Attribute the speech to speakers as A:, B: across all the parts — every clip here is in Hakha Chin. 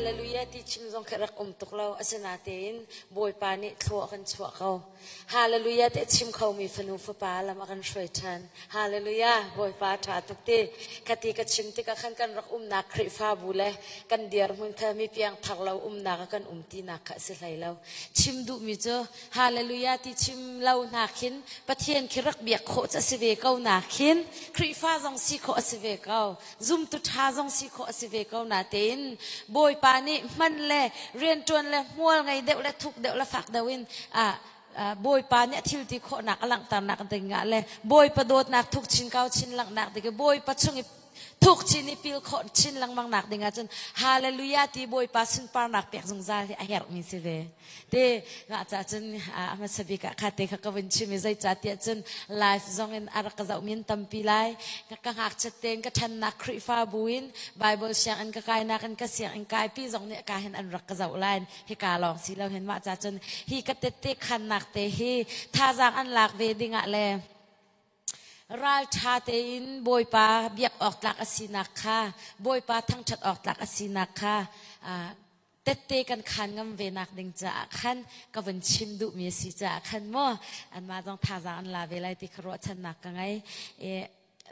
A: Hallelujah ti chim zong khi rak um tuk lo. Asinatein Bawipa nih thlua a kan chuah ko. Hallelujah ti a chim khomi fanu fapa lam a kan hruai ṭhan. Hallelujah Bawipa ṭha tuk ti. Khati ka chim tikah khan kan rak umnak Khrihfabu le kan dirhmun kha mi piangthar lo umnak ah kan um tinak kha a si hlei lo. Chim duhmi cu Hallelujah ti chim lo hna khin Pathian khi rak biak khawh cu a si ve ko na khin Khrihfa zong si khawh a si ve ko. Zumtu ṭha zong si khawh a si ve ko natein Bawipa nih hman le rianṭuan le hmual ngei deuh le thuk deuh le fak deuh in Bawipa nih a thil ti khawhnak a langhternak ding ah le Bawipa dawtnak thuk chin kau chin langhnak ding Bawipa chung i thuk chin i pil khawh chin lengmang nak ding ahcun hallelujah ti Bawipa sunparnak pek zungzal hi a herhmi si ve. Te ngah ca cun a hmasa bik ah kha te kha ka vun chim i zeicah tiah cun live zong in a rak ka zoh min tampi lai. Ka ngakchiat tein ka ṭhannak Khrihfabu in Bible sianginn ka kainak in ka sianginn kaipi zong nih ka hin an rak ka zoh lai. Hika lawng si lo hin mah ca cun hi ka tette khannak te hi thazaang an lak ve ding ah le ralṭha tein Bawipa biak awk tlak a sinak kha Bawipa thangṭhat awk tlak a sinak kha tette kan khaan ngam ve nak ding caah khan ka vun chim duhmi a si caah khan maw anmah zong thazaang an la ve lai ti kha ruahchannak ka ngei. I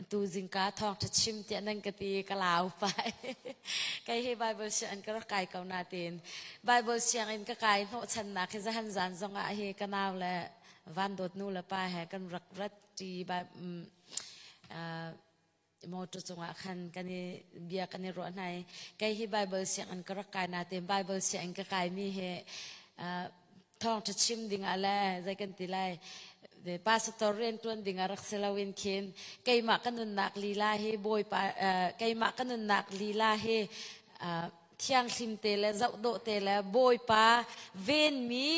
A: tu zingka thawngṭha chim tiah nan ka ti ka lau pai. Kei hi Bible sianginn ka rak kai ko nain Bible sianginn ka kai hnawhchannak hi zahan zan zongah hi ka nau le van dawt nu le pa he kan rak rat ṭi motor cungah khan kan i bia kan i ruah hna i kei hi Bible sianginn ka rak kai nain Bible sianginn ka kaimi hi thawngṭha chim ding ah le zei kan ti lai pastor rian ṭuan ding ah rak si loin khin keimah ka nunnak lila hi Bawipa keimah ka nunnak lila hi thianghlim te le zohdawh te le Bawipa venmi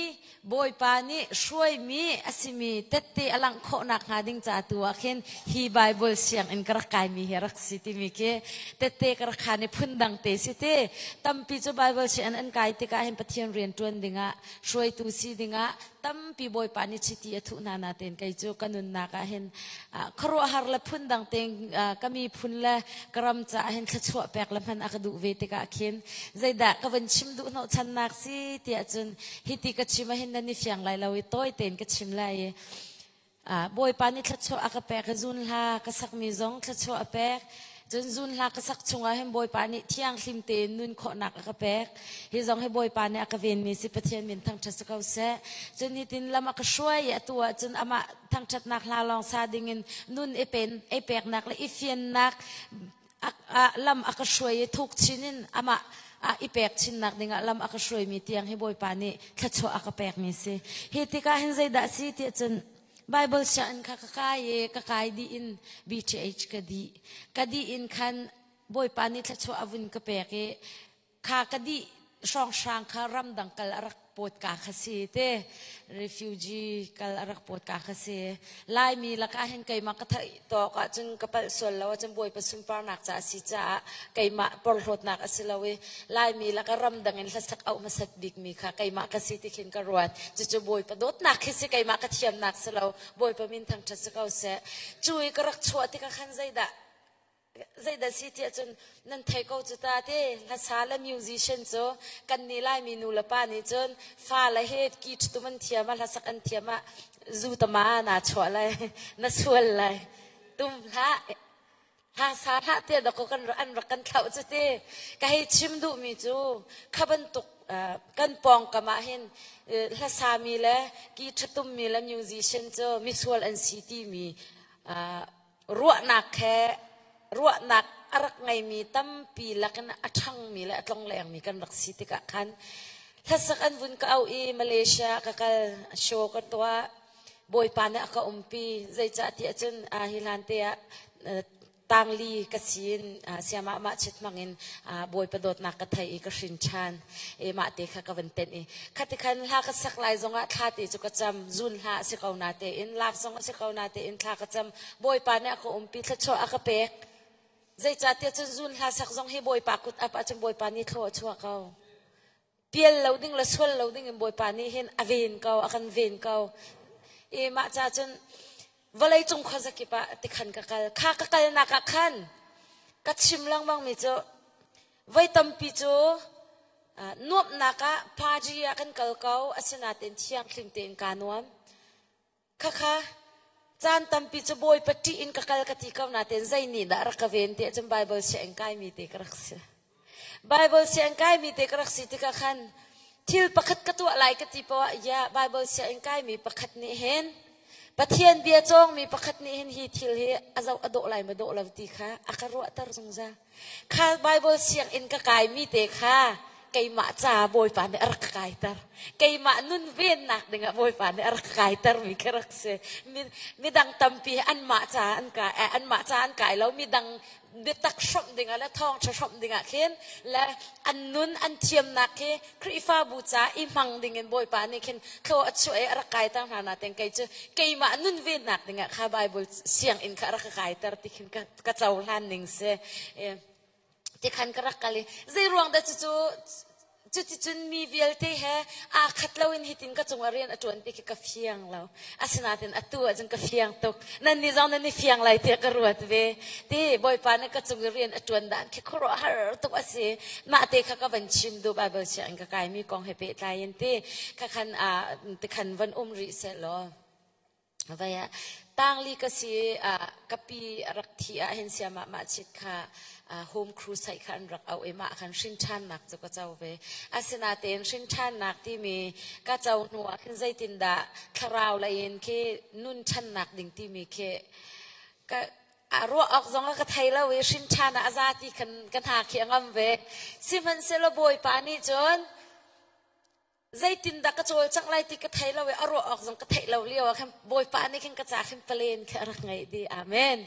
A: Bawipa nih hruaimi a simi tette a langh khawhnak hnga ding ca tu ah khin hi Bible sianginn ka rak kaimi hi rak si timi khi tette ka rak khan i phundang te si ti tampi cu Bible sianginn an kai tikah hin Pathian rian ṭuan dingah hruaitu si dingah tampi Bawipa nih chiti a thuh hna natein kei cu ka nunnak ah hin khuaruahhar le phundang tein ka miphun le ka ram caah hin thluachuah pek le hman a ka duh ve tikah khin zeidah ka van chim duh hnawhchannak si tiah cun hiti ka chim ah hin nan i fiang lai lo i tawi tein ka chim lai i Bawipa nih thluachuah a ka pek i zun hla ka sakmi zong thluachuah a pek. Cun zun hla ka sak chungah hin Bawipa nih thianghlim tein nun khawhnak a ka pek. Hi zong hi Bawipa nih a ka venmi si Pathian min thangṭhat si ko seh. Cun hitin lam a ka hruai i atu ah cun amah thangṭhatnak hla lawng sa dingin nun i pen i peknak le i fiannak lam a ka hruai i thuk chin in amah i pek chinnak dingah lam a ka hruaimi tiang hi Bawipa nih thluachuah a ka pekmi si. Hi tikah hin zeidah si tiah cun Bible sianginn kha ka kai i ka kai dih in BTH ka dih. Ka dih in khan Bawipa nih thluachuah a vun ka pek i kha ka dih hrawnghrang kha ramdang kal a rak pawt ka kha si te refugee kal a rak pawt ka kha si Laimi lakah hin keimah ka theih tawk ahcun ka palh sual lo ahcun Bawipa sunparnak ca a si caah keimah porhlawtnak a si lo i Laimi lakah ramdang in hlasak auh hmasat bikmi kha keimah ka si ti khin ka ruat. Cucu Bawipa dawtnak khi si keimah ka thiamnak si lo. Bawipa min thangṭhat si ko seh. Cu i ka rak chuah tikah khan zeidah zeidah si tiah cun nan thei ko cu ta te hlasa le musician cu kan nih Laimi nu le pa nih cun fa le he ki tum an thiam ah hlasak an thiam ah zu tama na chuah lai na sual lai tum hlah hla sa hlah tiah dakaw kan an rak kan thlauh cu ti ka hei chim duhmi cu kha bantuk kan pawngkam ah hin hlasami le ki ṭhatummi le musician cu misual an si timi ruahnak he ruahnak a rak ngeimi tampi lakin a ṭhangmi le a tlonglengmi kan rak si tikah khan hlasak an vun ka auh i Malaysia ka kal show ka tuah Bawipa nih a ka umpi zeicah tiah cun hi hlan te ah tangli ka sin siamah mah chit hmangin Bawipa dawtnak ka thei i ka hrin ṭhan i mah te kha ka van tenh i khati khan hla ka sak lai zongah thla te cu ka cam zun hla a si ko na tein lak zong a si ko na tein thla ka cam Bawipa nih a ka umpi thluachuah a ka pek zeicahtiah cun zun hla sak zong hi Bawipa kut ap ahcun Bawipa nih thlua a chuah ko pial lo ding le sual lo ding in Bawipa nih hin a ven ko a kan ven ko i mah ca cun vawlei cung khuazakip ah tikhan ka kal kha ka kalnak ah khan ka chim lengmang mi cu voi tampi cu. Nuamhnak ah party ah kan kal ko, asinain thianghlim tein kaa nuam. Khakha caan tampi cu Bawipa ṭih in ka kal ka ti ko nain zei nih dah rak ka ven ti ahcun Baibal sianginn kaimi te ka rak si. Baibal sianginn kaimi te ka rak si tikah khan thil pakhat ka tuah lai ka ti poah ah ya Baibal sianginn kaimi pakhat nih hin Pathian bia cawngmi pakhat nih hin hi thil hi a zoh a dawh lai ma dawh lo ti kha a ka ruahter zungzal. Kha Baibal sianginn ka kaimi te kha keimah ca Bawipa nih a rak ka kaiter. Keimah nun vennak dingah Bawipa nih a rak ka kaitermi ka rak si. Midang tampi anmah ca an kai, anmah ca an kai lo, midang biatak hrawmh dingah le thawngṭha hrawmh dingah khin le an nun an thiamnak khi Khrihfabu ca i hmang dingin Bawipa nih khin thlaw a chuah i a rak kaiter hna nain kei cu keimah nun vennak dingah kha Baibal sianginn kha a rak ka kaiter ti khin ka ka cohlan ning si. Tikhan ka rak kal i zei ruang dah cucu cuticun mi vialte he aa khat loin hitin ka cungah rian a ṭuan ti khi ka fiang lo. Asinain atu ahcun ka fiang tuk. Nannih zong nan i fiang lai tiah ka ruat ve. Ti Bawipa nih ka cung i rian a ṭuan dan khi khuaruahhar tuk a si. Mah te kha ka van chim duh Baibal sianginn ka kaimi kong he pehtlai in ti kha khan tikhan van um rih seh law. Vai ah tangli ka si ah ka pi a rak thi ah hin siamah mah chit kha home crusade kha an rak auh i mah khan hrin ṭhannak cu ka co ve. Asinain hrin ṭhannak timi ka co hnu ah khin zeitindah thlarau lei in khi nun ṭhannak ding timi khi ka a ruah awk zong ah ka thei lo i hrin ṭhan ah a za ti khan ka hna khi a ngam ve. Sihmanhsehlaw Bawipa nih cun Zeitindah ka cawlcangh lai ti ka thei lo i a ruah awk zong ka theih lo lio ah khan Bawipa nih khin ka ca khin palen khi a rak ngeih dih. Amen.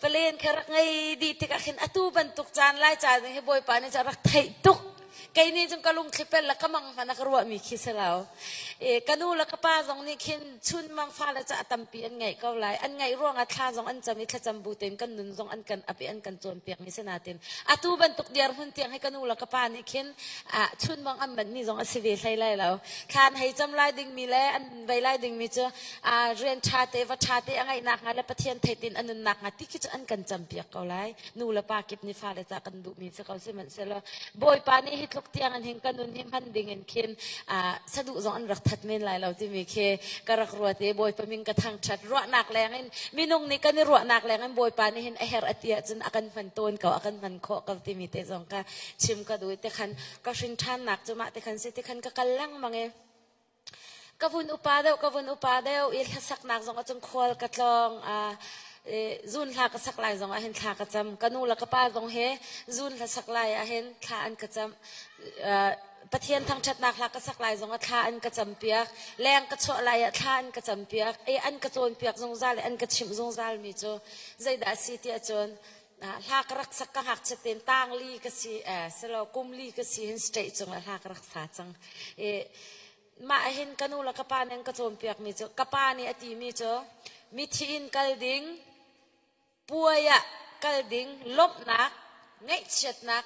A: Palen khi a rak ngei dih tikah khin atu bantuk caan lai caan hi Bawipa nih cun a rak theih tuk. Kei nih cun ka lungthli pel le ka mang hmanh a ka ruahmi khi si lo. E, ka nu le ka pa zong nih khin chun mang fale ca tampi an ngeih ko lai. An ngeih ruangah thla zong an cam i thlacam bu tein kan nun zong an kan ap i an kan cawnpiakmi si natin atu bantuk dirhmun tiang hi ka nu le ka pa nih khin ah chunmang an manh mi zong a si ve hlei lai lo. Thlan hei cam lai dingmi le an vei lai dingmi cu rian ṭha te va ṭha te a ngeih nakhnga le Pathian theitin a nun nakhnga ti khi cu an kan campiak ko lai. Nu le pa kip nih fale ca kan duhmi si ko sihmanhsehlaw Bawipa nih hi tluk tiang in hin ka nun hi hman ding in khin saduh zong an rak that men lai lo timi khi ka rak ruat i Bawipa min ka thangṭhat. Ruahnak leng in minung nih kan i ruahnak leng in Bawipa nih hin a herh a ti ahcun a kan hman tawn ko, a kan hman khawh ko timi te zong kha chim ka duh i tikhan ka hrin ṭhannak cu mah tikhan si tikhan ka kal lengmang i ka vun upa deuh ka vun upa deuh i hlasaknak zong ahcun khual ka tlawng zun hla ka sak lai zong ah hin thla ka cam. Ka nu le ka pa zong he zun hla sak lai ah hin thla an ka cam. Pathian thangṭhatnak hla ka sak lai zong ah thla an ka campiak. Leng ka chuah lai ah thla an ka campiak. E an ka cawnpiak zungzal i an ka chimh zungzal mi cu zeidah a si tiah cun hla ka rak sak ka ngakchiat tein tangli ka si silo kumli ka si hin state cungah hla ka rak sa cang. E mah hin ka nu le ka pa nih an ka cawnpiak mi cu ka pa nih a ti mi cu mithi in kal ding, puai ah kal ding, lawmhnak, ngaihchiatnak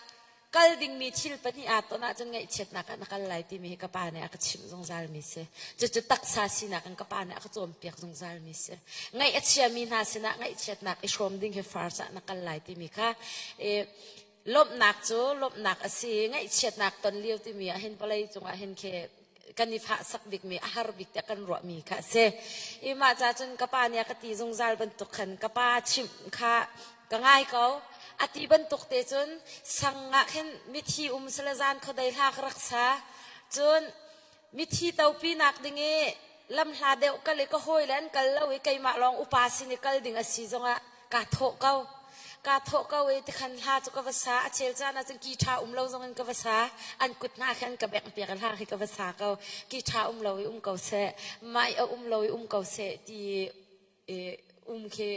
A: kal dingmi thil pahnih aa ton ahcun ngaihchiatnak ah na kal lai timi hi ka pa nih a ka chimh zungzal mi si. Cucu taksa sinak in ka pa nih a ka cawnpiak zungzal mi si. Ngaih a chiami hna sinah ngaihchiatnak i hrawm ding hi far ah na kal lai timi kha e, lawmhnak cu lawmhnak a si. Ngaihchiatnak ton lio timi ah hin vawlei cungah hin khi kan i fahsak bikmi a har bik tiah kan ruahmi kha a si. I mah ca cun ka pa nih a ka ti zungzal bantuk khan ka pa chimh kha ka ngai ko. A ti bantuk te cun sang ah khin mithi um sile zan khuadei hla ka rak sa. Cun mithi topi nak ding i lamhla deuh kal i ka hawile an kal lo i keimah lawng upa sin i kal ding a si zongah kaa thawh ko. Kaa thawh ko i tikhan hla cu ka va sa. A chel caan ah cun ki ṭha um lo zong in ka va sa. An kut hna khi an ka bengh piak i hla khi ka va sa ko. Ki ṭha um lo i um ko seh, mai a um lo i um ko seh ti i um khi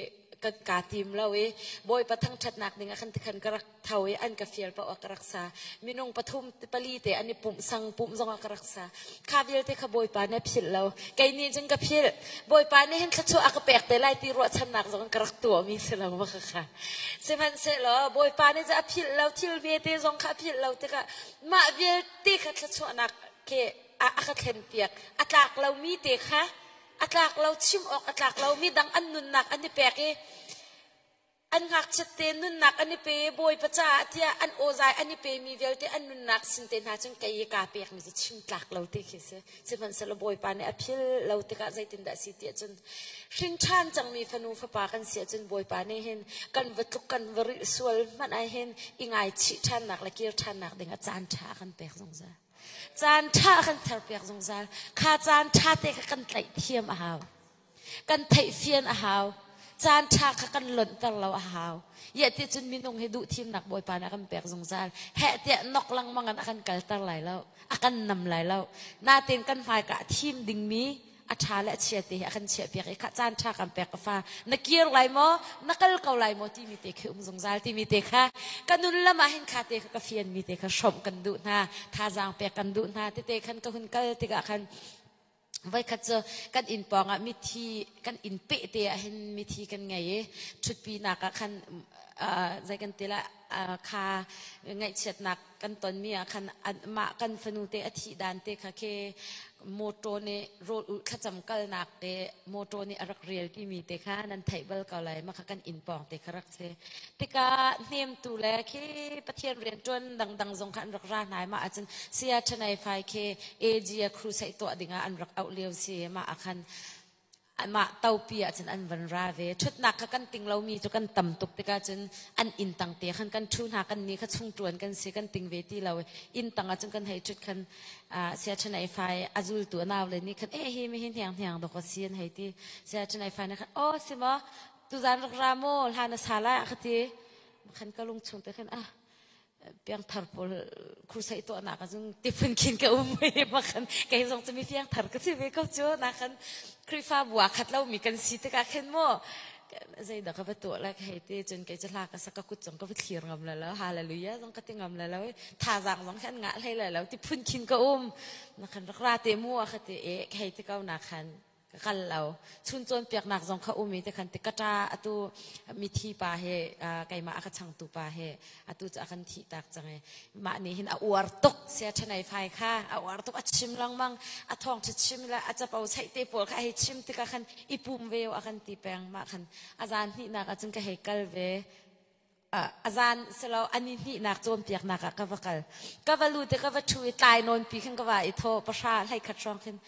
A: ka kaa tim lo i Bawipa thangṭhatnak ding ah khan tikhan ka rak tho i an ka fial paoh ah ka rak sa. Minung pathum pali te an i pumh sang pumh zongah ka rak sa. Kha vialte kha Bawipa nih a philh lo. Kei nih cun ka philh. Bawipa nih hin thluachuah a ka pek te lai ti ruahchannak zong ka rak tuahmi si lo ma kha. Sihmanhsehlaw Bawipa nih cun a philh lo thil vete zong kha a philh lo tikah mah vialte kha thluachuahnak khi a ka thlen piak. A tlak lomi te kha a tlak lo chim awk a tlak lo mi dang an nunnak an i pek i. An ngakchiat te nunnak an i pe Bawipa caah tiah an awzai an i pemi vialte an nunnak sin te hna cun kei i kaa pekmi cu chim tlak lo ti khi si. Sihmanhsehlaw Bawipa nih a phil lo tikah zeitindah a si ti ahcun hrin ṭhan cangmi fanu fapa kan si ahcun Bawipa nih hin kan va tluk kan va rilh sual hmanh ah hin i ngaichih ṭhannak le kir ṭhannak ding ah caan ṭha a kan pek zungzal. Caan ṭha a kan therpiak zungzal. Kha caan ṭha te kha kan tlaih thiam a hau. Kan theihfian a hau. Caan ṭha kha kan lonhter lo a hau. Iah ti cun minung hi duh thimnak Bawipa nih a kan pek zungzal. Heh tiah nok lengmang in a kan kalter lai lo. A kan nam lai lo. Natin kan hmaika a thim dingmi a ṭha le a chia te hi a kan chiahpiak i kha caan ṭha kan pek ka fa na kir lai maw na kal ko lai maw timi te khi um zungzal timi te kha ka nun lam ah hin kha te kha ka fianmi te kha hrawmh kan duh hna thazaang pek kan duh hna tete khan ka hun kal tikah khan voikhat cu kan inn pawng ah mithi kan inn peh te ah hin mithi kan ngei i ṭhutpi nak ah khan zei kan ti la kha ngaihchiatnak kan tonmi ah khan mah kan fanu te a thih dan te kha khi motor nih rawl ulh thlacam kalnak te motor nih a rak rial timi te kha nan theih bal ko lai ma kha kan inn pawng te kha rak si tikah hnemtu le khi Pathian rian ṭuan dangdang zong kha an rak ra hna i mah ahcun Saya Thanai Fai khi AG a crusade tuah dingah an rak auh lio si mah ah khan mah topi ah cun an van ra ve ṭhutnak kha kan ting lomi cu kan tam tuk tikah cun an inn tang te khan kan ṭhu hna kan ni kha chung ṭuan kan si kan ting ve ti lo inn tang ah cun kan hei ṭhut khan Saya Thanai Fai a zultu a nau le nih khan eh hi mi hi hniang hniang dawk a si an hei ti Saya Thanai Fai nih khan aw si maw tuzan rak ra maw hlan a sa lai a ka ti khan ka lung chung te khan ah piangthar pawl crusade tuahnak ah cun tiphun khin ka um i khan kei zong cu mi piangthar ka si ve ko cu na khan Khrihfabu ah khat lomi kan si tikah khin mu zeidah ka va tuah lai ka hei ti cun kei cu hla ka sak ka kut zong ka va thlir ngam la lo hallelujah zong ka ti ngam la lo thazaang zong khan ngah hlei la lo ti phun khin ka um na khan rak ra te mu a ka ti e ka hei ti ko na khan ka kal lo chun cawnpiaknak zong kha um i te khan ti ka ṭa atu mithi pa he keimah a ka changtu pa he atu cu a kan thih tak cang i mah nih hin a uar tuk sia ṭhanei fai kha a uar tuk a chim lengmang a thawng ṭha chim le a capo chaih te pawl kha a hei chim tikah khan i pum ve a kan ti peng mah khan a zan hnihnak ah cun ka hei kal ve a zan silo ani hnihnak cawnpiaknak ah ka va kal ka va lu te ka va ṭhu i tlai nawn pi khin ka va i thaw pahra hlei khat hrawng khin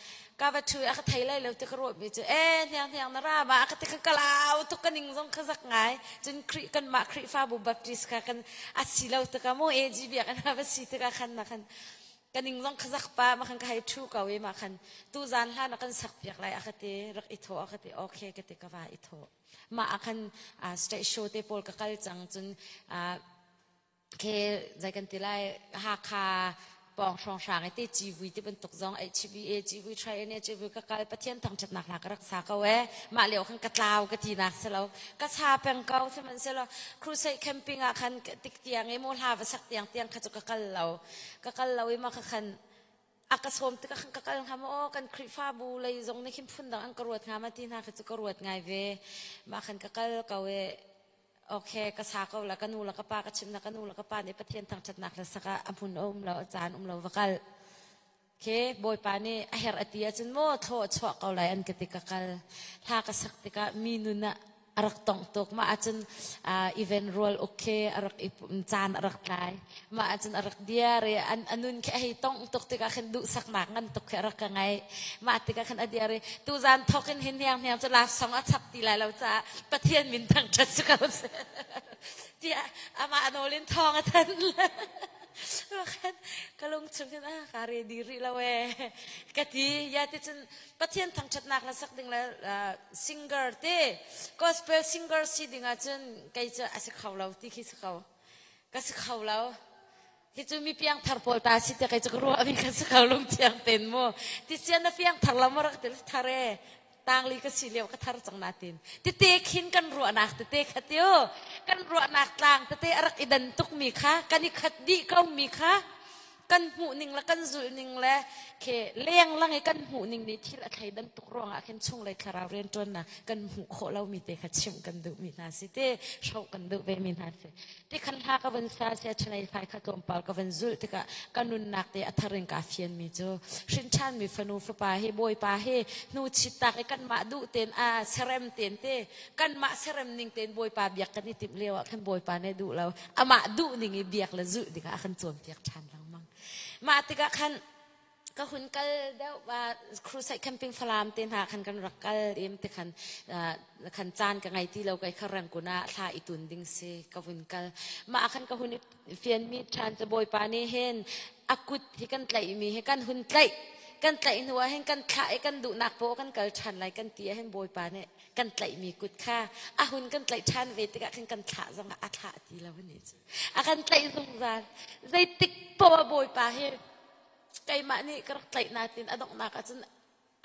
A: ka va ṭhu i a ka thei lai lo ti ka ruah mi cu e hniang hniang na ra ma a ka ti ka kalau tuk ka ning zong ka zak ngai cun Khrih kanmah Khrihfabu Baptist kha kan a si lo tikah mu AG biakinn ah va si tikah khan na khan ka ning zong ka zak pa ma khan ka hei ṭhu ko i ma khan tu zan hlan ah kan sak piak lai a ka ti rak i thawh a ka ti okay ka ti ka va i thawh mah ah khan stage show te pawl ka kal cang cun ke zei kan ti lai Hakha pawng hrawnghrang i te civui ti bantuk zong HBA civui Triennial civui ka kal Pathian thangṭhatnak hla ka rak sa ko e mah lio khan ka tlau ka ti nak si lo ka sa peng ko sihmanhsehlaw crusade camping ah khan tik tiang i mu hla va sak tiang tiang kha cu ka kal lo ka kal lo i ma kha khan a ka sawm tikah khan ka kal hnga maw aw kan Khrihfabu lei zong nih khin phundang an ka ruat hnga ma ti hna khi cu ka ruat ngai ve mah khan ka kal ko i okay ka sa ko la ka nu la ka pa ka chim na ka nu la ka pa nih Pathian thangṭhatnak le sak ah a hmun a um lo a caan um lo va kal ke Bawipa nih a herh a ti ahcun maw thlaw a chuah ko lai an ka ti ka kal hla ka sak tikah mi nun ah a rak tongh tuk. Mah ahcun event rual uk khi a rak i caan a rak tlai. Mah ahcun a rak diar i an a nun khi a hei tongh tuk tikah khin duhsaknak ngan tuk khi a rak ka ngai. Mah tikah khin a diar i tuzaan thawk in hin hniang hniang cu laksawng a chap ti lai lo caah Pathian min thangṭhat si ko seh. Tiah amah a nawl in thawng a thanh. Khan ka lung chung hin ah ka ready rih lo ee ka ti ya ti cun Pathian thangṭhatnak hla sak ding le singer te gospel singer si ding ahcun kei cu a si kho lo ti khi si ko ka si kho lo hi cu mi piang thar pawl ta si te kei cu ka ruah mi ka si kho lung thiang ten mu ti sian na piang thar lo mo rak til thar e tangli ka si lio ka thar cang na tin tete khin kan ruahnak tete kha tiu kan ruahnak tlang tete a rak i dan tuk mi kha kan i khat dih ko mi kha. kan hmuh ning le kan zulh ning le khi lenglang i kan hmuh ning nih thil a thleidan tuk ruangah khin chunglei thlarau rianṭuannak kan hmuh khawh lomi te kha chimh kan duhmi hna si te hroh kan duh vemi hna si. Ti khan hla ka van sa sia chanei fai kha tlawmpal ka van zulh tikah ka nunnak te a thar in kaa fianmi cu hrin ṭhanmi fanu fapa hi Bawipa hi hnu chit tak i kanmah duh tein a serem tein te kanmah serem ning tein Bawipa biak kan i timh lio ah khan Bawipa nih duh lo amah duh ning i biak le zulh dingah a kan cawnpiak ṭhan lengmang. Mah tikah khan ka hun kal deuh crusade camping Falam te hna khan kan rak kal im te khan khan caan ka ngei ti lo kai kha Rangoon ah thla i tun ding si ka vun kal. Mah khan ka hun fian mi ṭhan cu Bawipa nih hin a kut hi kan tlaih mi hi kan hun tlaih kan tlaih hnu ah hin kan thlah i kan duhnak poah kan kal ṭhan lai kan ti ah hin Bawipa nih kan tlaihmi kut kha a hun kan tlaih ṭhan ve tikah khan kan thlah zong ah a thlah ti lo ni cu a kan tlaih zungzal. Zeitik poah Bawipa hi keimah nih ka rak tlaih natin a donghnak ahcun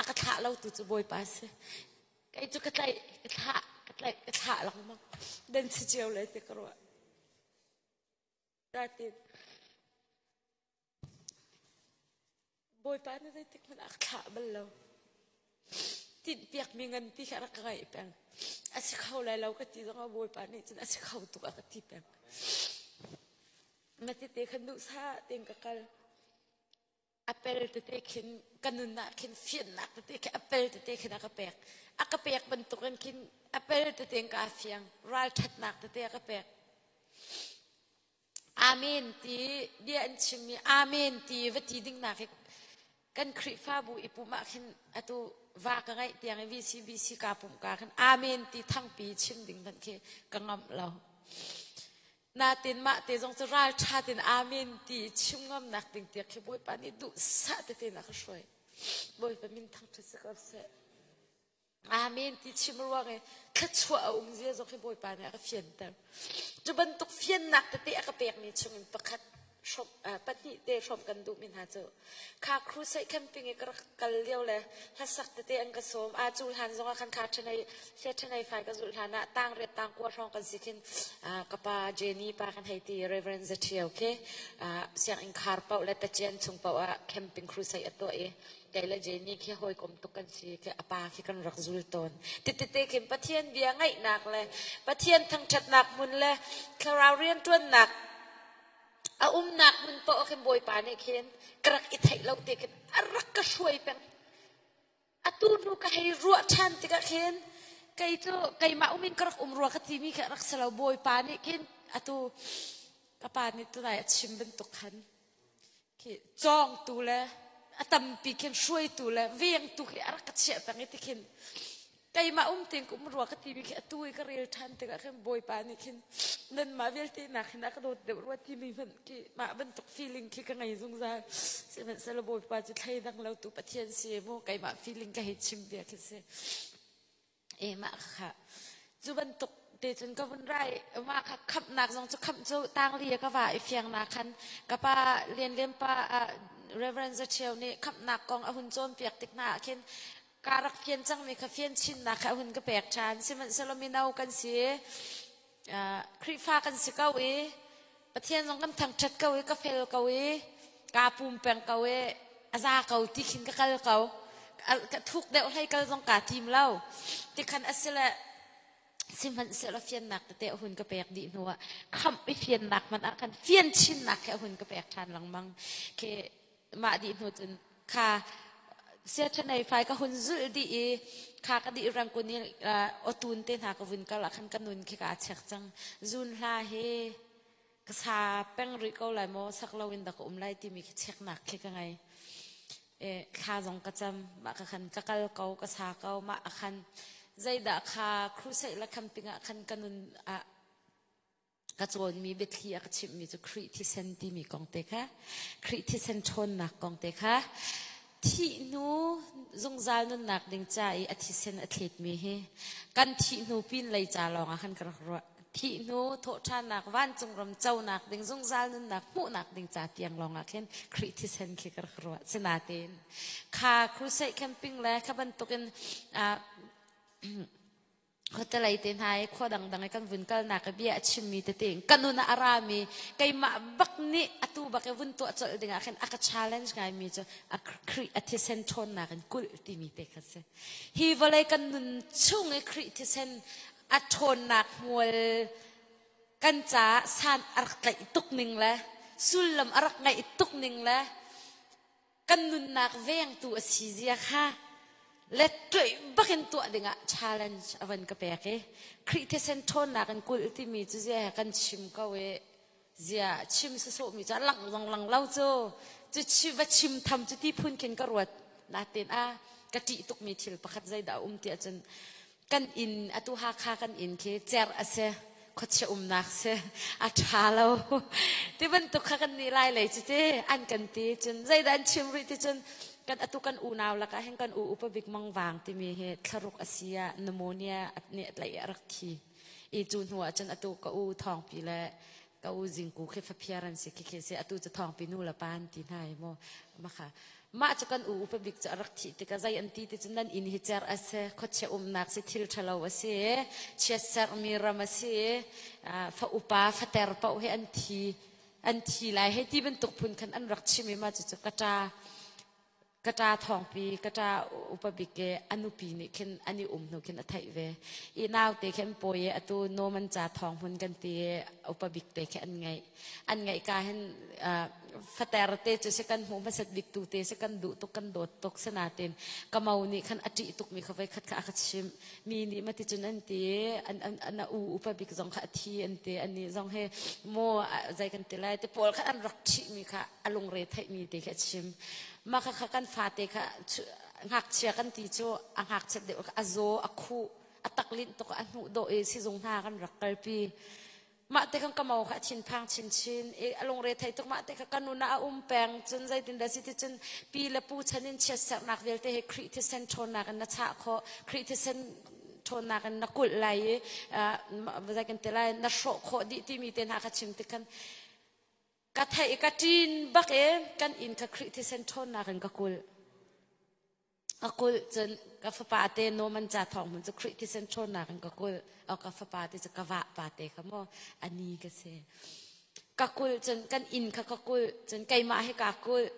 A: a ka thlah lo tu cu Bawipa si. Kei cu ka tlaih ka thlah ka tlaih ka thlah lengmang den si cio le ti ka ruah. Natin Bawipa nih zeitik hmanh a ka thlah bal lo. Tinhpiakmi nganpi kha a rak ka ngaih peng. A si kho lai lo ka ti zongah Bawipa nih cun a si kho tuk a ka ti peng. Na tete khan duhsah tein ka kal. A pel tete khin ka nun ah khin fiannak tete khi a pel tete khin a ka pek. A ka pek bantukin khin a pel tete in kaa fiang. Ralṭhatnak tete a ka pek. Amen ti bia an chimmi Amen ti va ti ding nak hi kan Khrihfabu i pum ah khin atu va ka ngaih tiang i VCBC ka pumh ka khin Amen ti thangpi chim ding hmanh khi ka ngamh lo. Natin mah te zong cu ral ṭha tin Amen ti chim ngamnak ding tiang khi Bawipa nih duhsah tete in a ka hruai. Bawipa min thangṭhat si ko seh. Amen ti chim ruang i thluachuah a um zia zong hi Bawipa nih a ka fianter. Cu bantuk fiannak tete a ka pekmi chungin pakhat hrawm pahnih te hrawm kan duhmi hna cu kha crusade camping i ka rak kal lio le hlasak tete an ka sawm. A cu hlan zongah khan kha ṭhenei sia ṭhenei fai ka zulh hlan ah tang riat tang kua hrawng kan si khin ka pa Jenny pa kan hei ti Reverend Zaṭhio khi sianginn khar paoh le tacian chung paoh ah camping crusade a tuah i Kei le Jenny khi hawikom tuk kan si khi a pa khi kan rak zul tawn. Titete khin Pathian bia ngaihnak le Pathian thangṭhatnak hmun le thlarau rianṭuannak a umnak hmun paoh khin Bawipa nih khin ka rak i theih lo te khin a rak ka hruai peng. Atu hnu ka hei ruah ṭhan tikah khin kei cu keimah um in ka rak um rua ka timi khi a rak si lo. Bawipa nih khin atu ka pa nih tunai a chim bantuk khan Khi cawngtu le a tampi khin hruaitu le vengtu khi a rak ka chiah peng i ti khin keimah um tein ka um rua ka timi khi atu i ka rel ṭhan tikah khin Bawipa nih khin nanmah vialte nak hin a ka dawt deuh rua timi hmanh khi mah bantuk feeling khi ka ngei zungzal. Sihmanhsehlaw Bawipa cu thleidang lo tu Pathian si mu keimah feeling ka hei chim bia khi si. E mah kha cu bantuk te cun ka vun rai mah kha khamhnak zong cu khamh cu tangli ka va i fiangnak khan ka pa Lian Lian pa Reverend Zacheu nih khamhnak kong a hun cawnpiak tik hna ah khin ka rak fian cangmi kha fian chinnak kha a hun ka pek ṭhan. Sihmanhsehlaw mino kan si Khrihfa kan si ko i Pathian zong kan thangṭhat ko i ka fel ko i kaa pum peng ko i a za ko ti khin ka kal ko. Ka thuk deuh hlei kal zong kaa tim lo. Tikhan a si le sihmanhsehlaw fiannak tete a hun ka pek dih hnu ah khamh i fiannak hmanh ah khan fian chinnak khi a hun ka pek ṭhan lengmang. Khi mah dih hnu cun kha siaṭhanei fai ka hun zulh dih i kha ka dih rangkun i awtun te hna ka vun kal ah khan ka nun khi kaa chek cang. Zun hla hi ka sa peng rih ko lai maw sak loin dah ka um lai timi khi cheknak khi ka ngei. E, thla zong ka cam mah ka khan ka kal ko ka sa ko mah a khan zeidah kha crusade le camping ah khan ka nun ah ka cawnmi biathli a ka chimhmi cu Khrih thisen timi kong te kha Khrih thisen ṭhawnnak kong te kha thih hnu zungzal nunnak ding ca i a thisen a thletmi hi kan thih hnu pin lei ca lawng ah khan ka rak ruah. Thih hnu thawhṭhannak vancung ram conak ding zungzal nunnak hmuhnak ding ca tiang lawng ah khin Khrih thisen khi ka rak ruah. Sinain kha crusade camping le kha bantukin. Khuatelei te hna i khua dangdang i kan vun kalnak i bia a chimmi tete in ka nun ah a rami keimah bak nih atu bak i vun tuah colh dingah khin a ka challenge ngaimi cu a Khrih a thisen ṭhawnnak in kulh timi te kha si. Hi vawlei kan nun chung i Khrih thisen a ṭhawnnak hmual kan caah san a rak tlaih tuk ning le sullam a rak ngeih tuk ning le kan nunnak vengtu a si zia kha le tuih bakin tuah dingah challenge a van ka pek i Khrih thisen ṭhawnnak in kulh timi cu zia he kan chim ko i zia chim sawsawh mi cu a lang zong lang lo cu cu chi va chim tham cu ti phun khin ka ruat natin a ka ṭih tukmi thil pakhat zeidah a um ti ahcun kan inn atu Hakha kan inn khi cer a si khuachia umnak si a ṭha lo ti bantuk kha kan nih lai lei cu ti an kan ti cun zeidah an chim rih ti cun kan atu kan unau lakah hin kan u upa bik mangvang timi hi thlaruk a si ah pneumonia nih a tlaih i a rak thi i cu hnu ah cun atu ka u thawngpi le ka u zingku khi faphiar an si khi khi si atu cu thawngpi nu le pa an ti hna i mu makha mah cu kan u upa bik cu a rak thih tikah zei an ti ti cu nan inn hi cer a si khuachia umnak si thil ṭhalo a si chiatsermi ram a si fa upa fater paoh hi an thi an thi lai hei ti bantuk phun khan an rak chim i mah cucu ka ṭa ka ṭa thawngpi ka ṭa upa bik i a nupi nih khin an i um hnu khin a theih ve i naute khi an pawi i atu Norman ca thawng hmun kan ti i upa bik te khi an ngeih an ngeih ka hin fater te cu si kan hmuh hmasat bik tu te si kan duh tuk kan dawt tuk sinatin ka mo nih khan a ṭih tuk mi kha voi khat kha a ka chimh mi nih mati cun an ti an an an a u upa bik zong kha a thi an ti ani zong he mo zei kan ti lai te pawl kha an rak ṭhih mi kha a lungre theih mi te kha a chim mah kha kha kan fate kha ngakchia kan ti cu a ngakchiat deuh a zaw a khuh a taklinh tuk a hnuh dawh i sizung hna kan rak kalpi mah te kan ka mo kha a thinphang chinchin i a lungre thei tuk mah te kha ka nun ah a um peng cun zeitin dah si ti cun pi le pu chan in chiatserhnak vialte he Khrih thisen ṭhawnnak in na chah khawh Khrih thisen ṭhawnnak in na kulh lai i zei kan ti lai na hrawh khawh dih timi te hna kha chim tik khan ka theih ka ṭin bak i kan inn kha Khrih thisen ṭhawnnak in ka kulh ka kulh cun ka fapa te Norman ca thawng hmun cu Khrih thisen ṭhawnnak in ka kulh o ka fapa te cu ka vah pa te kha maw ani ka si ka kulh cun kan inn kha ka kulh cun keimah hi kaa kulh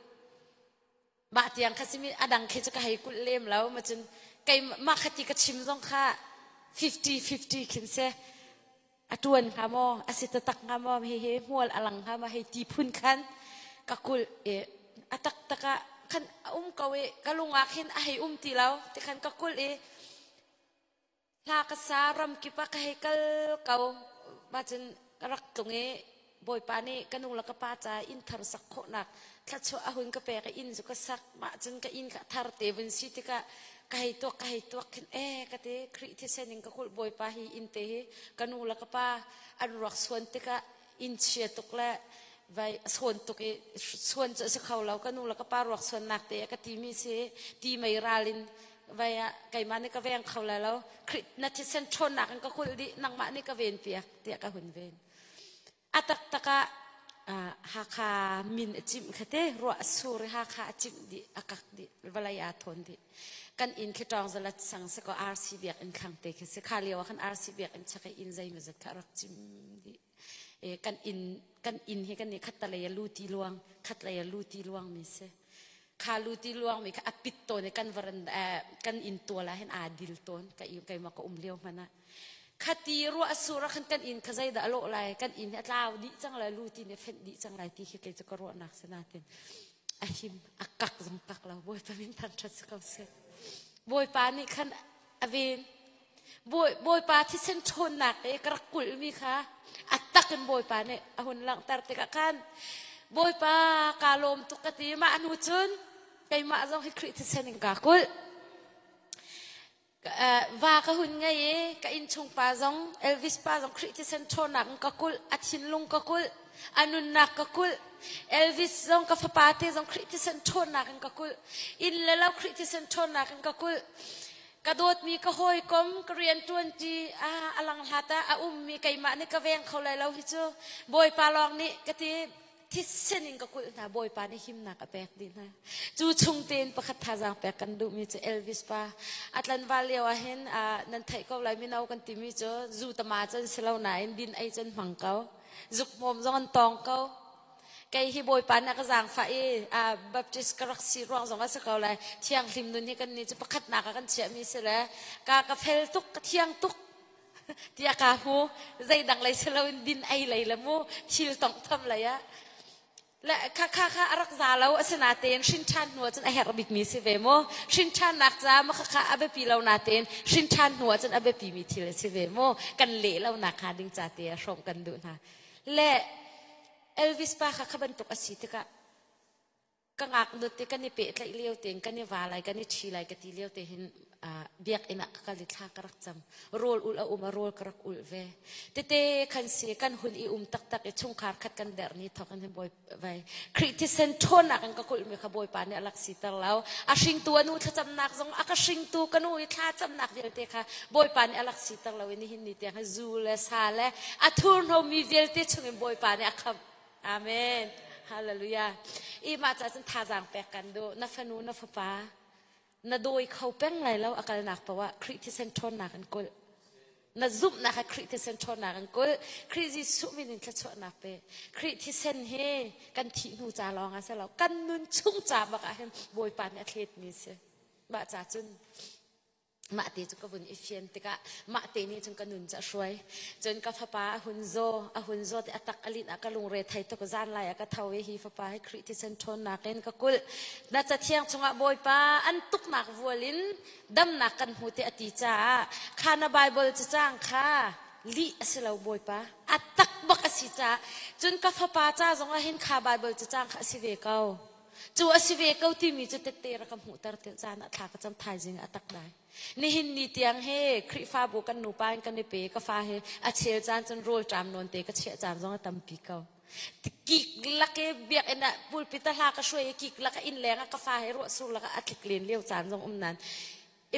A: mah tiang kha simi a dang khi cu ka hei kulh lem lo ma cun keimah kha ti ka chim zong kha 50-50 khin si a ṭuan hnga maw a si taktak hnga maw hihi hmual a lang hnga maw hei ti phun khan ka kulh i a taktak ah khan a um ko i ka lung ah khin a hei um ti lo ti khan ka kulh i hla ka sa ram kip ah ka hei kal ko mah cun ka rak tlung i Bawipa nih ka nu le ka pa ca inn thar sak khawhnak thluachuah a hun ka pek i inn cu ka sak mah cun ka inn kha thar te vun si tikah ka hei tuak ka hei tuak khin e ka ti Khrih thisen in ka kulh Bawipa hi inn te hi ka nu le ka pa an ruak suan tikah inn chia tuk le vai sawn tuk i suan cu a si kho lo ka nu le ka pa ruak suannak te ka ti mi si ti mei ral in vai ah keimah nih ka veng kho lai lo Khrih na thisen ṭhawnnak in ka kulh dih nangmah nih ka ven piak tiah ka hun ven A taktak ah Hakha min a cimh kha te ruah a sur i Hakha a cimh dih a kak dih vawlei aa thawn dih kan inn khi ṭawng zalat sang si kaw RC biakinn thlang te khi si kha lio ah khan RC biakinn chak i inn zeimawzat kha a rak cim dih e, kan inn kan inn hi kan nih khattalei a lu ti luang khatlei a lu ti luang mi si kha lu ti luang mi kha a pit tawn i kan varan kan inn tual ah hin aa dil tawn ka keimah ka um lio hmanh ah Khati ruah a sur ah khan kan inn kha zeidah a lawh lai kan inn hi a tlau dih cang lai lu ti nih a fenh dih cang lai ti khi kei cu ka ruahnak si natin a him a kak zong kak lo Bawipa min thangṭhat si ko seh Bawipa nih khan a ven Bawipa thisen ṭhawnnak i ka rak kulhmi kha a tak in Bawipa nih a hun langhter tikah khan Bawipa kaa lawm tuk ka ti mah hnu cun keimah zong hi Khrih thisen in kaa kulh Va ka hun ngei i ka innchung pa zong Elvis pa zong Khrih thisen ṭhawnnak in ka kulh, a thinlung ka kulh, a nunnak ka kulh. Elvis zong ka fapa te zong Khrih thisen ṭhawnnak in ka kulh. Inn le lo Khrih thisen ṭhawnnak in ka kulh. Ka dawtmi ka hawikom, ka rianṭuanṭi, ah a langhlat ah a ummi keimah nih ka veng kho lai lo hi cu Bawipa lawng nih ka ti. Thisen in ka kulh hna. Bawipa nih himnak a pek dih hna. Cu chung tein pakhat thazaang pek kan duhmi cu Elvis pa. A tlanval lio ah hin nan theih ko lai mino kan timi cu zu tama cun si lo nain din ei cun hmang ko. Zuk hmawm zong an tawng ko. Kei hi Bawipa nih a ka zaangfah i Baptist ka rak si ruang zong a si ko lai. Thianghlim nun hi kan nih cu pakhatnak ah kan chiahmi si le ka ka fel tuk, ka thiang tuk tiah ka hmu. Zeidang lei si loin din ei lei le mu thil tonghtham lei ah. Le kha kha kha a rak za lo asinatein hrin ṭhan hnu ahcun a herh bikmi si ve mu. Hrin ṭhannak ca ma kha kha a biapi lo natein hrin ṭhan hnu ahcun a biapimi thil a si ve mu. Kan leh lo nak hnga ding ca te ah hrawm kan duh hna. Le Elvis pa kha kha bantuk a si tikah ka ngaknut te kan i pehtlaih lio tein kan i va lai kan i ṭhi lai ka ti lio te hin biakinn ah ka kal i thla ka rak cam. Rawl ulh a um a rawl ka rak ulh ve. Tete khan si kan hun i um taktak i chungkhar khat kan der ni thawk in hin bawi vai Khrih thisen ṭhawnnak in ka kulhmi kha Bawipa nih a lak siter lo. A hringtu a nu thlacamnak zong a ka hringtu ka nu i thlacamnak vialte kha Bawipa nih a lak siter lo i nihin ni tiang hi zu le sa le a thurhnawmmi vialte chungin Bawipa nih a khamh. Amen. Hallelujah. I mah caah cun thazaang pek kan duh. Na fanu na fapa na dawi kho peng lai lo a kalnak paoh ah Khrih thisen ṭhawnnak in kulh. Na zumhnak ah Khrih thisen ṭhawnnak in kulh. Khrih Jesuh min in thluachuahnak pe. Khrih thisen hi kan thih hnu ca lawng ah si lo, kan nun chung ca bak ah hin Bawipa nih a thletmi si. Mah ca cun mah te cu ka vun i fian tikah mah te nih cun ka nun cu a hruai. Cun ka fapa a hun zaw, a hun zaw ti a tak a linh ah ka lungre thei tuk. Zan lai ah ka tho i hi fapa hi Khrih thisen ṭhawnnak in ka kulh. Na cathiang chungah Bawipa an tuknak vual in damnak kan hmu te a ti caah kha na Bible cacang kha lih a si lo Bawipa a tak bak a si caah cun ka fapa ca zong ah hin kha Bible cacang kha a si ve ko cu a si ve ko timi cu tette rak ka hmuhter te caan ah thla ka cam thaizing a tak lai nihin ni tiang he Khrihfabu kan nupa in kan i pe ka fa he a chel caan cun rawl ṭam nawn te ka chiah caan zong a tampi ko Kik lak i biakinn ah pulpit a hla ka hruai i kik lak inn leng ah ka fa he ruah sur lak ah a tlik len lio caan zong um nan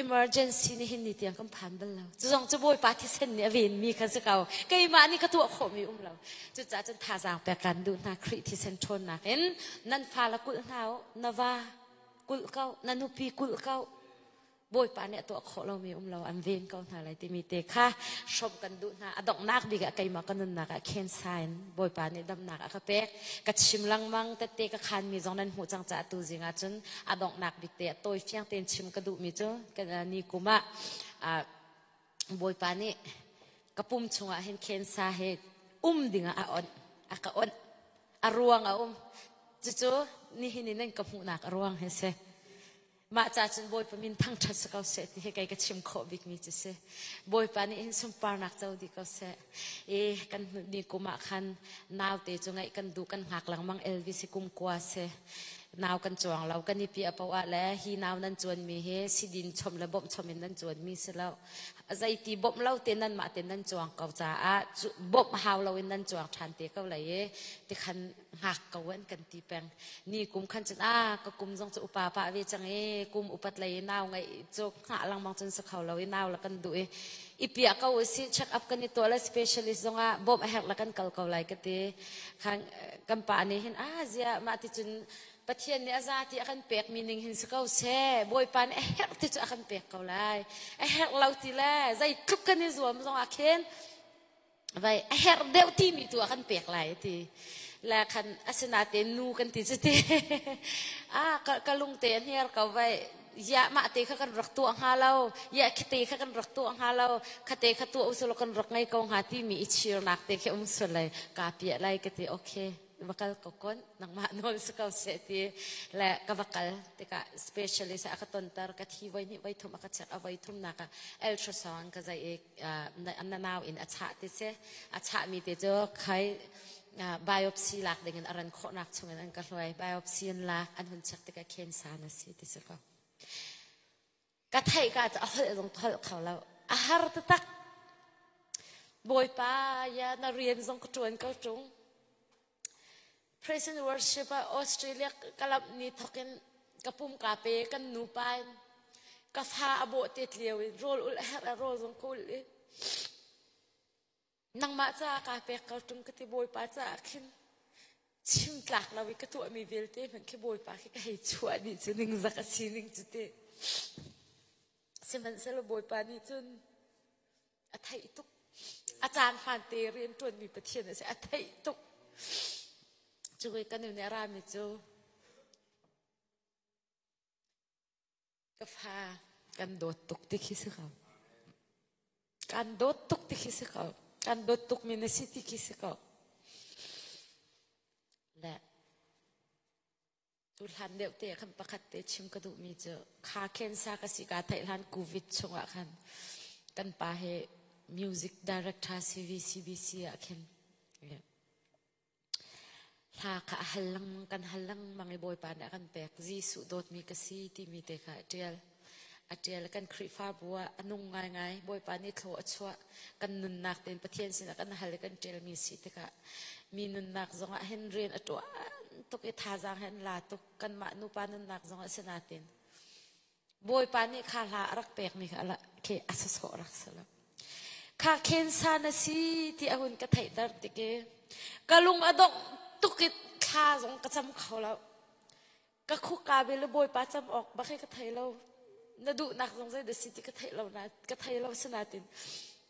A: emergency nih hin ni tiang kan phan bal lo. Cu zong cu Bawipa thisen nih a venmi kha si ko. Keimah nih ka tuah khawhmi um lo. Cucaah cun thazaang pek kan duh hna Khrih thisen ṭhawnnak in nan fa la kulh hna u, na va kulh ko, na nupi kulh ko. Bawipa nih a tuah khawh lomi um lo an ven ko hna lai timi te kha hrawm kan duh hna. A donghnak bik ah keimah ka nunnak ah khensa in Bawipa nih damnak a ka pek. Ka chim lengmang tette ka khanmi zong nan hmuh cang caah tu zing ah cun a donghnak bik te ah tawi fiang tein chim ka duhmi cu ni kum ah Bawipa nih ka pum chungah hin khensa he um dingah a onh a ka onh a ruang a um cucu nihin in nan ka hmuhnak a ruang hi si. Mah ca cun Bawipa min thangṭhat si ko seh ti hi kei ka chim khawh bikmi cu si. Bawipa nih hin sunparnak co dih ko seh. I kan ni kum ah khan naute cu ngaih kan duh kan hngak lengmang Elvis hi kum kua si. Nau kan cuang lo kan i piah paoh ah le hi nau nan cuanmi hi sidin chom le bawmh chom in nan cuanmi si lo. Zeiti bawmh lo te nanmah te nan cuang ko caah bawmh hau lo in nan cuang ṭhan te ko lai i tikhan hngak ko an kan ti peng. Ni kum khan cun a ka kum zong cu upa pah ve cang i kum upat lei i nau ngeih cu hngah lengmang cun si kho lo i nau la kan duh i i piah ko si check up kan i tuah le specialist zong ah bawmh a herh la kan kal ko lai ka ti. Khan kan pa nih hin a zia mah ti cun Pathian nih a za ti a kan pek mi ning hin si ko seh Bawipa nih a herh ti cu a kan pek ko lai a herh lo ti le zeitluk kan i zuam zong ah khin vai a herh deuh timi tu a kan pek lai ti la khan asinain nu kan ti cu ti a ka lungte a hniar ko vai ya mah te kha kan rak tuah hnga lo ya khite kha kan rak tuah hnga lo khate kha tuah usulaw kan rak ngei ko hnga timi i chirnak te khi um sul lai ka piah lai ka ti okay va kal ko kon nangmah nawl si ko seh ti le ka va kal tikah specialist a ka tonter ka thi voi hnih voi thum a ka check a voi thum nak ah ultrasound ka zai i na nau in a chah ti si a chahmi te cu khai biopsy lak ding in a ran khawhnak chung in an ka hluai biopsy in lak an hun check tikah cancer na si ti si ko ka theih ka cu a holh zong holh kho lo a har taktak Bawipa ya na rian zong ka ṭuan ko ṭung Praise and worship ah Australia ka lamh ni thawk in ka pum ka pe kan nupa in ka fa a bawh te tlio in rawl ulh a herh a rawl zong ka ulh i nangmah caah kaa pek ko ṭung ka ti Bawipa caah khin chim. tlak lo i ka tuahmi vialte hmanh khi Bawipa khi ka hei chuah dih cu ningzak a si ning cu ti. Sihmanhsehlaw Bawipa nih cun a theih tuk. A caan hmaan te rian ṭuanmi Pathian a si. A theih tuk. Cu ka nu nih a rami cu Ka fa kan dawt tuk ti khi si ko. Kan dawt tuk ti khi si ko. Kan dawt tuk mi na si ti khi si ko. Le cu hlan deuh te khan pakhat te chim ka duhmi cu kha cancer ka si ka theih hlan COVID chungah khan kan pa he music director CVCBC ah khin Hla kha a hal lengmang, kan hal lengmang i Bawipa nih a kan pek. Jesuh dawtmi ka si timi te kha a ṭial. A ṭial. Kan Khrihfabu ah a nung ngaingai. Bawipa nih thlaw a chuah. Kan nunnak tein Pathian sinah kan hal i kan ṭialmi si tikah mi nunnak zongah hin rian a ṭuan tuk i thazaang he an la tuk. Kanmah nupa nunnak zongah si natin Bawipa nih kha hla a rak pekmi kha khi a sawsawh rak si lo. Kha khensa na si ti a hun ka theihter tik i ka lung a dongh tuk i thla zong ka cam kho lo. Ka khuk kaa bil i Bawipa cam awk bak hi ka thei lo. Na duhnak zong zei dah si ti ka theih lo na ka thei lo sinatin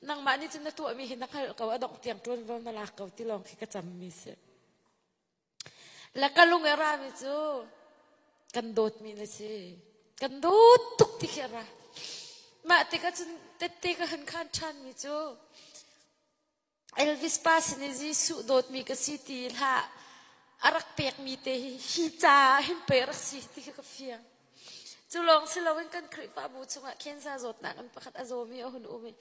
A: nangmah nih cun na tuahmi hi na hngalh ko a dongh tiang ṭuanvo na lak ko ti lawng khi ka cammi si. Le ka lung i rami cu kan dawtmi na si. Kan dawt tuk ti khi a ra. Mah tikah cun tette ka hun khan ṭhanmi cu Elvis pa sin i Jesuh dawtmi ka si ti hlah a rak pekmi te hi hi ca hin pei rak si ti khi ka fiang. Cu lawng si loin kan Khrihfabu chungah cancer zawtnak in pakhat a zawmi a hun um i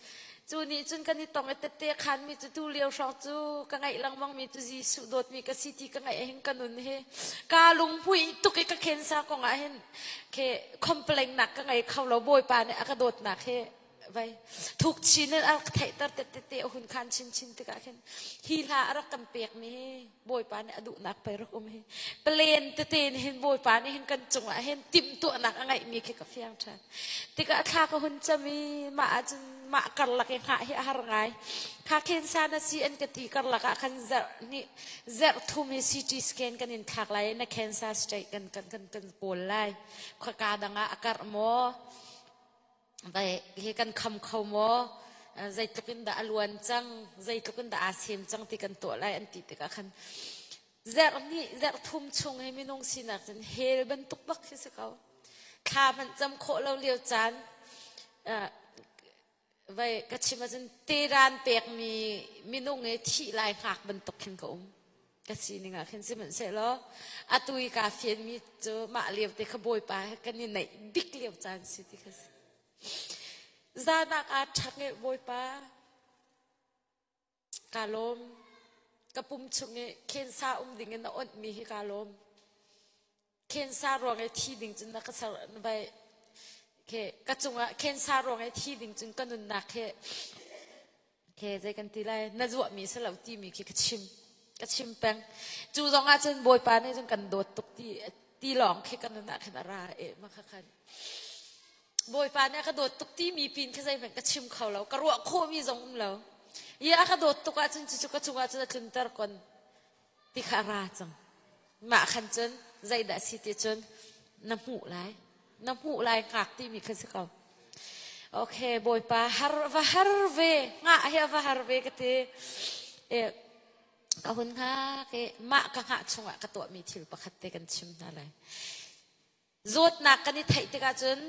A: cu nih cun kan i tong i tette khanmi cu tu lio hrawng cu ka ngaih lengmangmi cu Jesuh dawtmi ka si ti ka ngaih hin ka nun hi kaa lunghmuih tuk i ka cancer kong ah hin ke complain nak ka ngei kho lo Bawipa nih a ka dawtnak hi vai thuk chin in a rak theihter tete a hun khan chinchin tikah khin hi hla a rak kan pekmi hi Bawipa nih a duhnak pei rak um hi plan tete nih hin Bawipa nih hin kan cungah hin timhtuahnak a ngeihmi khi ka fiang ṭhan tikah thla ka hun cam i mah ahcun mah karlak i hngah hi a har ngai kha khen sa na si an ka ti karlak ah khan zarh hnih zarh thum hi CT scan kan in thlak lai na cancer state kan kan kan kan kawl lai khua dang ah a karh maw Vai hi kan kham kho maw? Zeitluk in dah a luan cang, zeitluk in dah aa sem cang ti kan tuah lai an ti tikah khan zarh hnih zarh thum chung hi minung sinak cun hell bantuk bak khi si ko. Thla hmanh cam khawh lo lio caan vai ka chim ahcun teran pekmi minung i thih lai hngak bantuk khin ka um. Ka sining ah khin sihmanhsehlaw atu i kaa fianmi cu mah lio te kha Bawipa he kan i naih bik lio caan si ti kha si. Zan ah kaa ṭhang i Bawipa kaa lawm. Ka pum chung i khensa um ding in na onhmi hi kaa lawm. Khensa ruang i thi ding cun na ka ser vai ke ka cungah khensa ruang i thi ding cun ka nunnak hi ke zei kan ti lai na zuahmi si lo timi khi ka chim ka chim peng cu zong ah cun Bawipa nih cun kan dawt tuk ti ti lawng khi ka nun ah khan a ra e ma kha khan Bawipa nih a ka dawt tuk timi pin khi zeihmanh ka chim kho lo ka ruah khawhmi zong um lo i a ka dawt tuk ahcun cucu ka cungah cun a tlunter kon ti kha a ra cang mah khan cun zeidah si ti cun na hmuh lai na hmuh lai hngak timi kha si ko okay bawipa har va har ve ngah hi va har ve ka ti e ka hun hngak i mah ka hngah chungah ka tuahmi thil pakhat te kan chim hna lai Zawtnak kan i theih tikah cun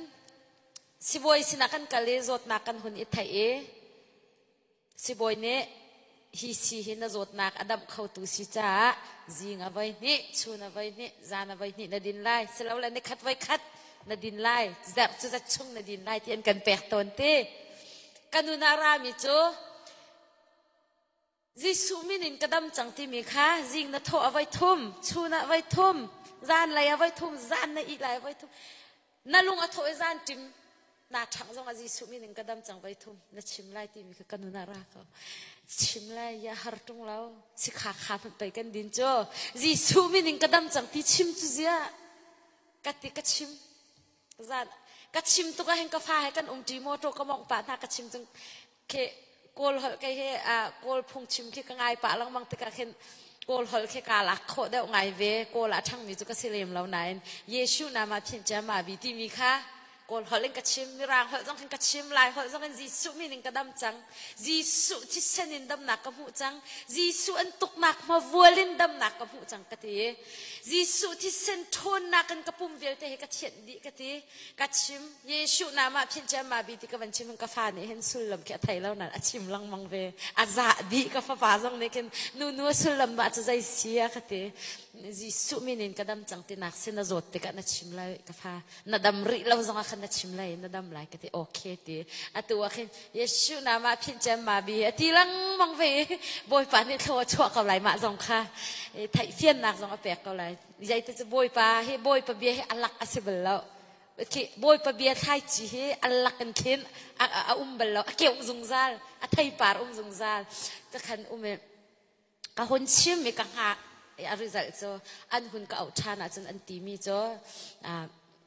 A: sibawi sinah kan kal i zawtnak kan hun i theih i sibawi nih hi si hi na zawtnak a damh khotu si caah zing a voi hnih, chun a voi hnih, zan a voi hnih na din lai, silole nikhat voi khat na din lai, zarh cu zat chung na din lai ti an kan pek tawn ti. Ka nun ah rami cu Jesuh min in ka dam cang timi kha zing na thawh a voi thum, chun ah voi thum, zanlei ah voi thum, zan na ih lai voi thum. Na lung a thawh i zan ṭim naa ṭhangh zong ah Jesuh min in ka dam cang voi thum na chim lai timi kha ka nun ah ra ko. Chim lai ya har ṭung lo. Sikha kha hmanh pei kan din cu. Jesuh min in ka dam cang ti chim cu ziah. Ka ti ka chim. Zan ka chim tuk ah hin ka fa he kan umṭi motor ka mawngh pah hna ka chim cung khi kawl holh kei he kawl phungchim khi ka ngai pah lengmang tikah khin. Kawl holh khi kaa lak khawh deuh ngai ve. Kawl ah ṭhangmi cu ka si lem lo nain Yeshu nama phin cia ma bi timi kha Kawl holh in ka chim, Mirang holh zong khin ka chim, Lai holh zong in Jesuh min in ka dam cang. Jesuh thisen in damnak ka hmuh cang. Jesuh an tuknak hmavual in damnak ka hmuh cang ka ti. Jesuh thisen ṭhawnnak in ka pum vialte hi ka thianh dih ka ti. Ka chim. Jesuh nama phin cia ma bi ti ka van chim in ka fa nih hin sullam khi a thei lo nain a chim lengmang ve. A zah dih ka fapa zong nih khin nu nu a sullam mah cu zei si a ka ti. Jesuh min in ka dam cang tinak si na zawt tikah na chim lai ka fa. Na dam rih lo zongah khan na chim lai na dam lai ka ti. Okay ti. Atu ah khin Jesuh nama phin cia ma bi a ti lengmang ve. Bawipa nih thlua a chuah ko lai mah zong kha. Theih fiannak zong a pek ko lai. Zeite cu Bawipa hi Bawipa bia hi a lak a si bal lo. Khi Bawipa bia thlaici hi a lak in khin a um bal lo. A keuh zungzal. A theipar um zungzal. Ka khan um i ka hun chim i ka hngah i a result cu an hun ka auh ṭhan ahcun an timi cu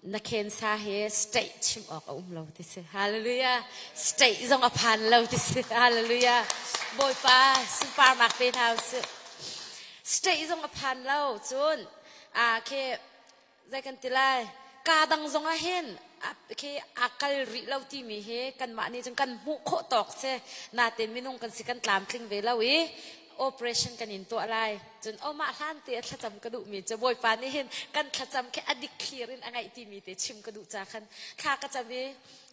A: na cancer hi state chim awk a um lo ti si. Hallelujah. State zong a phan lo ti si. Hallelujah. Bawipa sunparnak pe hna usih. State zong a phan lo cun khi zei kan ti lai ka dang zong ah hin khi a kal rih lo timi hi kanmah nih cun kan hmuh khawh tawk si natin minung kan si kan tlamtling ve lo i operation kan in tuah lai cun oh mah hlan te a thlacam ka duhmi cu Bawipa nih hin kan thlacam khi a dik thlir in a ngaih timi te chim ka duh ca khan thla ka cam i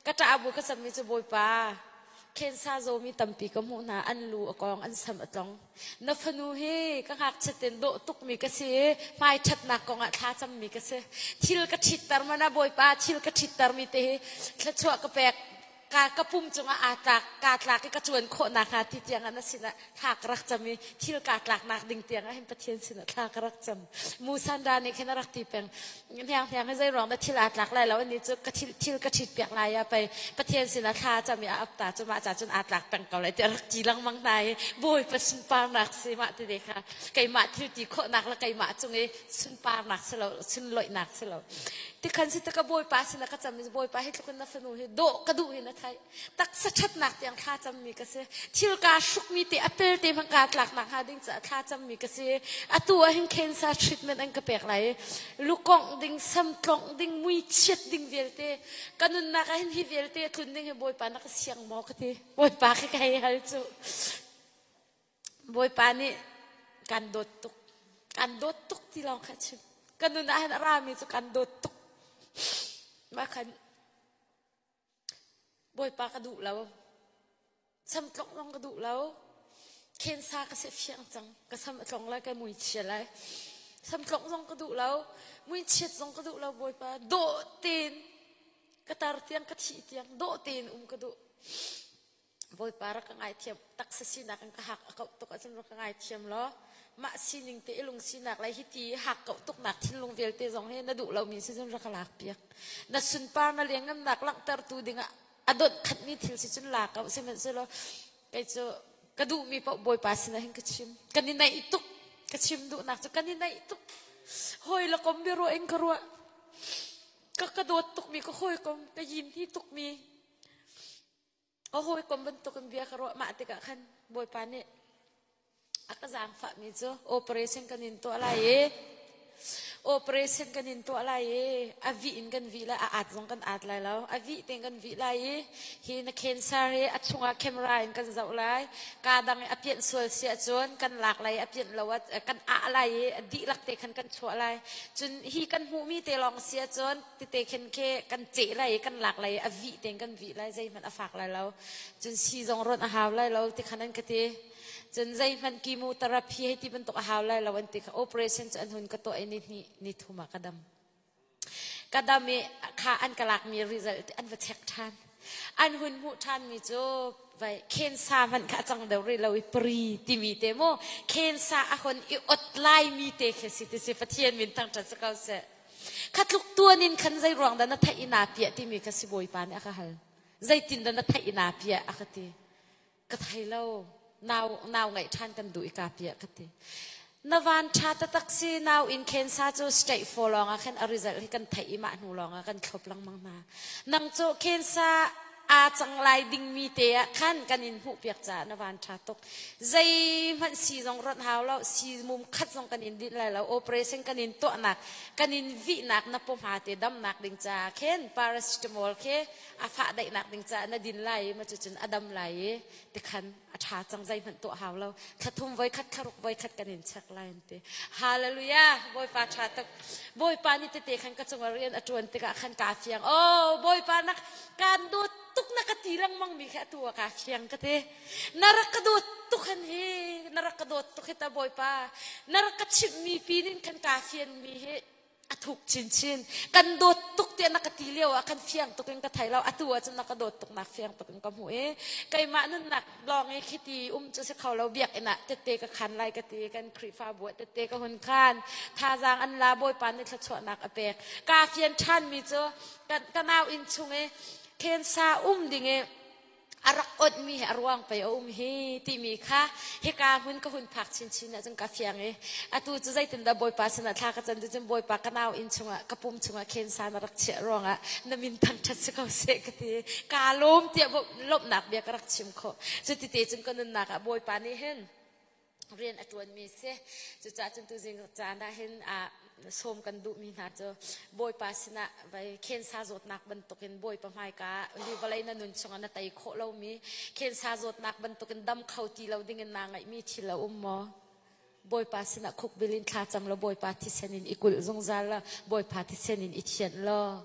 A: ka ṭah bu ka cammi cu Bawipa khensa zawmi tampi ka hmuh hna an lu a kawng an sam a tlong Na fanu hi ka ngakchiat in dawh tukmi ka si i hmai ṭhatnak kongah thla cammi ka si. Thil ka ṭhitter mana Bawipa thil ka ṭhittermi te hi thluachuah ka pek ka ka pum cungah aa tlak kaa tlak i ka cuan khawh nakhnga ti tiangah na sinah thla ka rak cam i thil kaa tlaknak ding tiangah hin Pathian sinah thla ka rak cam. Mu Sandra nih khin a rak ti peng. Hniang hniang hi zei ruang dah thil aa tlak lai lo ani cu ka thil thil ka ṭhit piak lai ah pei Pathian sinah thla cam i a ap ta cu mah ca cun aa tlak peng ko lai tiah rak ti lengmang hna i Bawipa sunparnak si mah ti te kha keimah thil ti khawhnak le keimah cung i sunparnak si lo sunlawihnak si lo tikhan si ka Bawipa sinah ka cam i Bawipa hi tluk in na fanu hi dawh ka duh hi na theih taksa ṭhatnak tiang thla cammi ka si thil kaa hrukmi te a pel te hmanh kaa tlaknak hnga ding caah thla cammi ka si atu ah hin cancer treatment an ka pek lai i lukongh ding samtlongh ding muichiat ding vialte ka nunnak ah hin hi vialte a tlun ding hi Bawipa na ka siang maw ka ti Bawipa khi ka hei hal cu Bawipa nih kan dawt tuk kan dawt tuk ti lawng kha chim ka nun ah hin a rami cu kan dawt tuk mah khan Bawipa ka duh lo. Samtlok zong ka duh lo. Khensa ka si fiang cang. Ka sam a tlong lai, ka mui chia lai. Samtlok zong ka duh lo. Muichiat zong ka duh lo, Bawipa. Dawh tein ka tar tiang, ka thih tiang, dawh tein um ka duh. Bawipa rak ka ngaithiam taksa sinak in ka hak a kauh tuk ahcun rak ka ngaithiam law mah sining te i lung sinak le hiti hak kauh tuknak thinlung vialte zong hi na duh lomi si cun rak ka lak piak na sunpar na liangngannak langhtertu dingah a donh khatmi thil si cun la ko sihmanhsehlaw kei cu ka duhmi paoh Bawipa sinah hin ka chim kan i naih tuk ka chim duhnak cu kan i naih tuk hawi le kom biaruah in ka ruah ka ka dawt tukmi ka hawikom ka yim hi tukmi Ka hawikom bantukin bia ka ruah mah tikah khan Bawipa nih a ka zaangfahmi cu operation kan in tuah lai i operation kan in tuah lai i a vih in kan vih lai a at zong kan at lai lo a vih tein kan vih lai i hi na cancer hi a chungah camera in kan zoh lai ka dang i a pianh sual si ahcun kan lak lai a pianh lo ah kan ah lai i a dihlak te khan kan chuah lai cun hi kan hmuhmi te lawng si ahcun tete khin khi kan ceh lai i kan lak lai i a vih tein kan vih lai zeihmanh a fak lai lo cun sii zong rawnh a hau lai lo ti khan an ka ti cun zeihmanh chemotherapy hei ti bantuk a hau lai lo an ti kha operation cu an hun ka tuah i ni hnih ni thum ah ka dam ka dam i kha an ka lakmi result an va check ṭhan an hun hmuh ṭhanmi cu vai khensa hmanh kha a cang deuh rih lo i pri timi te mu khensa a hun i ot lai mi te khi si ti si Pathian min thangṭhat si ko seh Kha tluk tuan in khan zei ruang dah na theih i naa piah timi kha sibawipa nih a ka hal. Zeitin dah na theih i naa piah a ka ti. Ka thei lo. Nau, nau ngeih ṭhan kan duh i kaa piah ka ti. Na van ṭha taktak si nau in cancer cu stage 4 lawng ah khan a result hi kan theih i mah hnu lawng ah kan thlop lengmang hna. Nang cu cancer Aa cang lai dingmi te ah khan kan in hmuhpiak caah na van ṭha tuk. Zeihmanh sii zong rawnh hau lo, sii mum khat zong kan in dinh lai lo, operation kan in tuahnak, kan in vihnak na pawhma te damnak ding caah khin paracetamol khi a fah daihnak ding caah na din lai i ma cucun a dam lai i tikhan a ṭha cang, zeihmanh tuah hau lo. Thla thum voi khat, thla ruk voi khat kan in check lai an ti. Hallelujah! Bawipa ṭha tuk. Bawipa nih tete khan ka cungah rian a ṭuan tikah khan kaa fiang. Oh, Bawipa nak kaan dawt tuk na ka ti lengmang mi khi atu ah kaa fiang ka ti. Na rak ka dawt tuk han hi, na rak ka dawt tuk hi ta Bawipa. Na rak ka chimhmi pin in khan kaa fian mi hi a thuk chinchin. Kan dawt tuk tiah na ka ti lio ah khan fiang tuk in ka thei lo. Atu ah cun na ka dawt tuk nak fiang tuk in ka hmuh i keimah nunnak lawng i khiti um cu si kho lo, biakinn ah tette ka khan lai ka ti. Kan Khrihfabu ah tette ka hun khan. Thazaang an la, Bawipa nih thluachuahnak a pek. Kaa fian ṭhanmi cu ka nau inn chung i khensa um ding i a rak onhmi hi a ruang pei a um hi timi kha hika hmun ka hun phak chinchin ahcun ka fiang i atu cu zeitindah Bawipa sinah thla ka can cun Bawipa, ka nau inn chungah ka pum chungah khensa na rak chiah ruangah na min thangṭhat si ko seh ka ti, kaa lawm tiah lawmhnak bia ka rak chim khawh. Cuti te cun ka nunnak ah Bawipa nih hin rian a ṭuanmi si. Cucaah cun tuzing caan ah hin sawm kan duhmi hna cu Bawipa sinah vai khensa zawtnak bantukin Bawipa hmaika hi vawlei na nun chungah na tei khawh lomi khensa zawtnak bantukin dam kho ti lo dingin naa ngaihmi thil a um maw? Bawipa sinah khukbil in thlacam law Bawipa thisen in i kulh zungzal law Bawipa thisen in i thianh law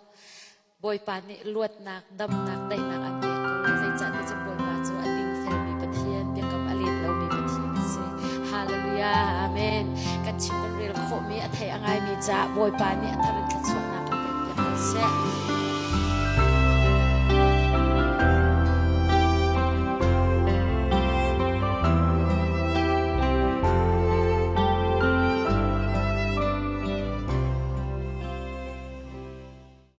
A: Bawipa nih luatnak, damnak, daihnak an pek ko lai. Zeicahtiah cun Bawipa cu a dingfelmi Pathian, biakam a let lomi Pathian a si. Hallelujah. Amen. Kan chim kan rel khawhmi a thei a ngaimi caah Bawipa nih a thar in thluachuahnak kan pek piak ko seh.